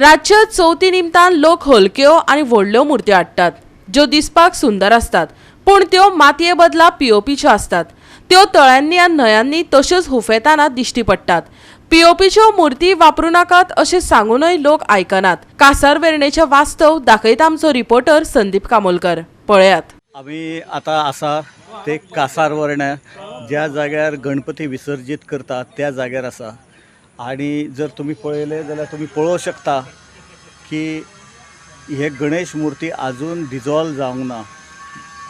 रातच्या चवथी निमतान लोक हलक्यो आनी व्हडल्यो मुर्त्यो हाडटात ज्यो दिसपाक सुंदर आसतात, पूण त्यो मातये बदला पीओपीच्यो आसतात. त्यो तळ्यांनी आनी न्हंयांनी तश्योच हुफेताना दिश्टी पडटात. पीओपीच्यो मुर्ती वापरूं नाकात अशें सांगूनय लोक आयकनात. कासारवेर्णेचें वास्तव दाखयता आमचो रिपोर्टर संदीप कामोलकर. पळयात. आमी आतां आसा ते कासारवर्ण्या ज्या जाग्यार गणपती विसर्जीत करतात त्या जाग्यार आसा. आनी जर तुमी पळयलें जाल्यार तुमी पळोवंक शकता की हे गणेश मुर्ती आजून डिजॉल्व जावंक ना.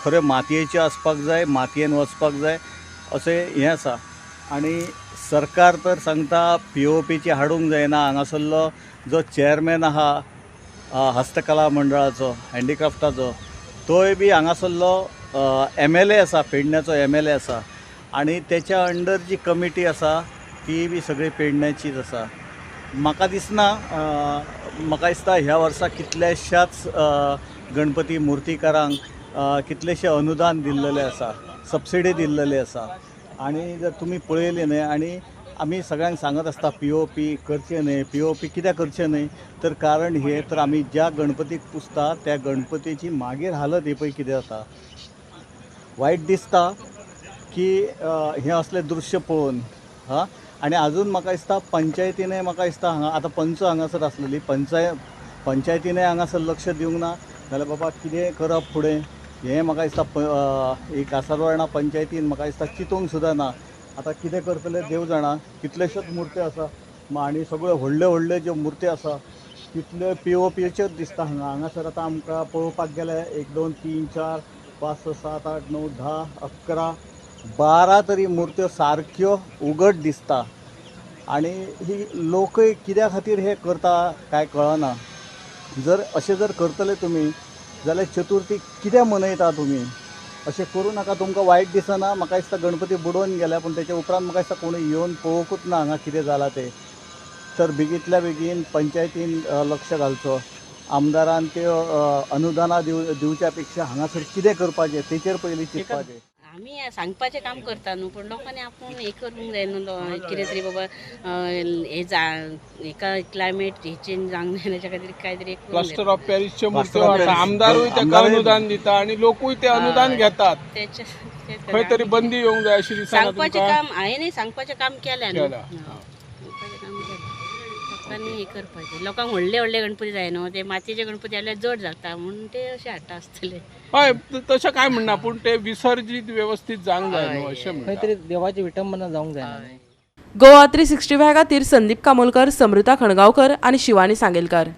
खरें मातयेच्यो आसपाक जाय, मातयेन वचपाक जाय अशें हें आसा. आनी सरकार तर सांगता पीओपीची हाडूंक जायना. हांगासरलो जो चॅरमॅन आहा हस्तकला मंडळाचो, हँडीक्राफ्टाचो, तोय बी हांगासरलो एमएलए आसा, पेडण्याचो एमएलए आसा. आनी तेच्या अंडर जी कमिटी आसा ती बी सगळी पेडण्याचीच आसा. म्हाका दिसना, म्हाका दिसता ह्या वर्सा कितल्याशाच गणपती मुर्तीकारांक कितलेशें अनुदान दिल्लेलें आसा, सबसिडी दिल्लेली आसा. आनी जर तुमी पळयलें न्हय, आनी आमी सगळ्यांक सांगत आसता पीओपी करचें न्हय, पीओपी कित्याक करचें न्हय, तर कारण हें तर आमी ज्या गणपतीक पुजता त्या गणपतीची मागीर हालत ही पळय कितें जाता. वायट दिसता की हें असलें दृश्य पळोवन. हां, आनी आजून म्हाका दिसता पंचायतीनय, म्हाका दिसता हांगा आतां पंच हांगासर आसलेली पंचायतीनय हांगासर लक्ष दिवंक ना जाल्यार बाबा कितें करप फुडें हें म्हाका दिसता. ही कासारवर्णा पंचायतीन म्हाका दिसता चिंतूंक सुद्दां ना. आतां कितें करतले देव जाणा. कितलेश्योच मुर्त्यो आसा आनी सगळ्यो व्हडल्यो व्हडल्यो ज्यो मुर्त्यो आसा तितल्यो पीओपीच्योच दिसता हांगा. हांगासर आतां आमकां पळोवपाक गेल्यार 1 2 3 4 5 6 7 8 9 10 11 12 तरी मुर्त्यो सारक्यो उगड दिसता. आनी ही लोकय कित्या खातीर हे करता काय कळना. जर अशें जर करतले तुमी जाल्यार चतुर्थी कित्याक मनयता तुमी? अशें करूं नाका. तुमकां वायट दिसना? म्हाका दिसता गणपती बुडोवन गेल्या, पूण तेच्या उपरांत म्हाका दिसता कोणूय येवन पळोवंकूच ना हांगा कितें जालां तें. तर बेगींतल्या बेगीन पंचायतीन लक्ष घालचो, आमदारान त्यो अनुदानां दिवच्या पेक्षा हांगासर कितें करपाचें तेचेर पयलीं चिंतपाचें. आमी सांगपाचें काम करता न्हू, पूण लोकांनी आपूण हें करूंक जाय न्हू कितें तरी बाबा हें जा हेका क्लायमेट हे चेंज जावंक जायना तेच्या खातीर कांय तरी करूंक जाय. प्लास्टर ऑफ पॅरिसच्यो प्लास्टर मुर्त्यो ऑफ आसा, पॅरिस. आमदारूय ताका अनुदान दिता आनी लोकूय ते अनुदान घेतात. खंय तरी बंदी येवंक जाय अशी दिसना सांगपाचें तुमकां? काम हांवें न्ही, सांगपाचें काम केलें न्हू. केलां. सांगपाचें काम केलें. लोकांनी हें करपाचें. लोकांक व्हडले व्हडले गणपती जाय न्हू, ते मातयेचे गणपती जाल्यार जड जाता म्हणून ते अशे हाडटा आसतले. हय, तशें काय म्हणना, पूण ते विसर्जीत वेवस्थीत जावंक जाय न्हू अशें खंय म्हणटा. तरी देवाची विटंबना जावंक जायना. गोवा 365 खातीर संदीप कामोलकर, समृता खणगांवकर आनी शिवानी सांगेलकर.